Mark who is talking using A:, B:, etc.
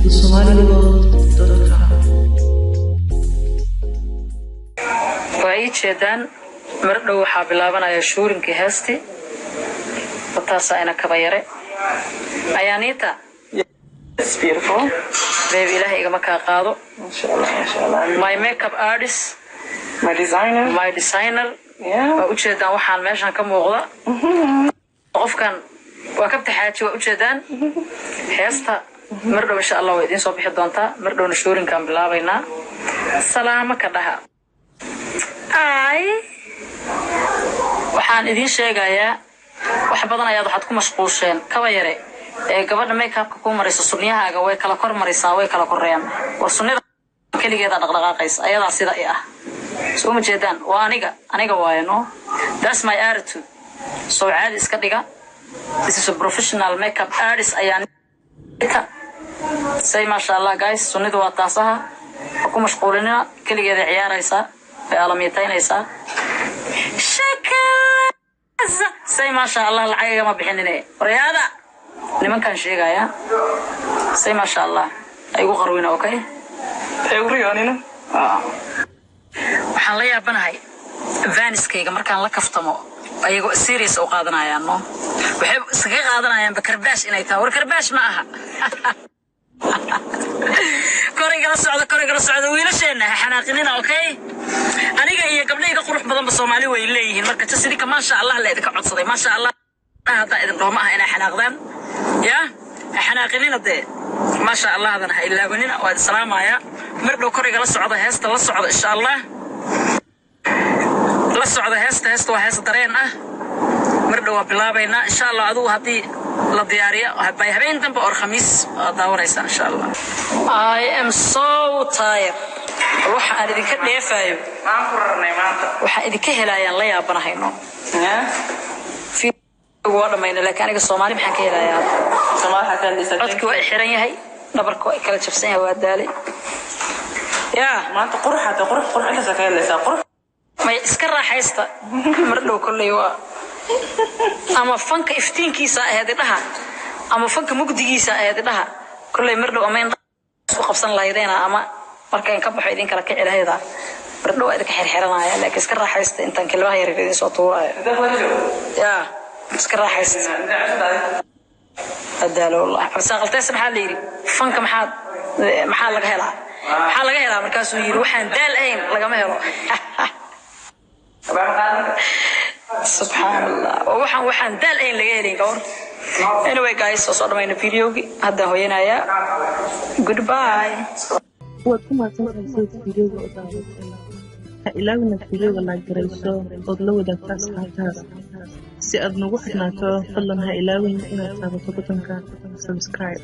A: Thesomaliworld.com.
B: Waa ii jeedaan, mar dhow waxaa bilaabanaya shooting-kii heesti. Wataasaa ina kaba yare ayaaniita.
C: It's beautiful.
B: Baby, ilaahay igama kaa qaado.
C: Mashallah, mashallah.
B: My makeup artist.
C: My designer.
B: My designer.
C: Yeah.
B: Waa ujeedaan waxaan meeshan ka muuqda. Qofkan waa kabta xaaji, waa ujeedaan. Heesta mar dhow insha Allah way idiin soo bixi doontaa. Mar dhowna shooting-kaan bilaabaynaa. Salaamo ka dhaha. Ay, waxaan idiin sheegayaa wax badan ayaad waxaad ku mashquusheen kaba yare ee gabadha makeupka kuu marayso. Sunniyahaaga way kala kor marisaa, way kala koreeyaan. War sunnida keligeeda dhaqdhaqaaqaysa, ayadaa sida i ah. Soo ma jeedaan? Waa aniga, aniga waayo. No, that's my attitude. So caadi iska dhiga. This is a professional makeup artist ayaa say. Maasha Allah guys, sunnidu waa taasaha. Ha ku mashquulinina, keligeeda ciyaaraysaa, way aalamiitaynaysaa. Shakaza say maasha Allah. Lacag igama bixinine, waryaada nimankaan sheegaya. Say maasha Allah, ha igu qarwina, okay?
C: Riyoonina.
B: Waxaan la yaabanahay fans-kayga markaan la kaftamo, ayagoo serious u qaadanayaan. No, waxay iskaga qaadanayaanba karbaash inay tahay. War karbaash ma aha. Korigala socda, korigala socda. Wiilasheenna ha xanaaqinina, okay? Aniga iyo gabdhayga qurux badanba Soomaali way leeyihiin. Marka just idinka maasha Allah la idinka codsaday. Maasha Allah haddaa idin dhaho, ma aha inay xanaaqdaan. Ya ha xanaaqinina dee, maasha Allahdan ha ilaabanina. Waa idin salaamaya. Mar dhow korigala socda, heesta la socda insha Allah. La socda heesta. Heesta waa hees dareen ah. Mar dhow waa bilaabaynaa insha Allah. Adigu haddii la diyaariyo bay habeen dambe or Khamiis waad daawanaysaan insha Allah. I am so tired. Bal waxa aan idinka dheefaayo.
C: Maxaan ku rarnay maanta?
B: Waxaan idinka helayaan la yaabanahayno.
C: Yeah.
B: Waa dhamayna, laakiin aniga Soomaali maxaan ka helayaa hadda?
C: Soomaali waxaa ka hadlaysaa.
B: Codki waa i xiran yahay, dhabarka waa i kala jabsan yahay, waa daalay yaa.
C: Maanta qurux hata, qurux, qurux intaasa ka hadlaysaa, qurux.
B: May, iska raaxaysta. Mar dhow kolley waa ama fanka iftiinkiisa ahayd idhaha ama fanka mugdigiisa ahayd idhaha. Kolley mar dhow ama indhaha isku qabsan lahaydeena ama markaan ka baxo idin kala kici lahayda. Mar dhow waa idinka xirxiranaya, laakiin iska raaxaysta intaan kilmaha yaryar idin soo tuuraayo. Yaa iska raaxaysta. Adaalo wallahi. Cabdisaaqaltees maxaa la yidhi? Fanka maxaa laga helaa? Maxaa laga helaa? Markaasuu yidhi, waxaan daal ahayn lagama helo. Subxaan Allah, oo waxaan daal ahayn laga helayn gawar. Anyway guys, soo dhamayna videogii, haddaan hoyanayaa. Goodbye.
A: Waad ku mahadsantahay sida fiidiyowga u daawatay. Ha ilaawin inaad fiidiyowga like garayso ood la wadaagto asxaabtaada. Si aad nagu xidhnaato, fadlan ha ilaawin inaad taabato button-ka subscribe.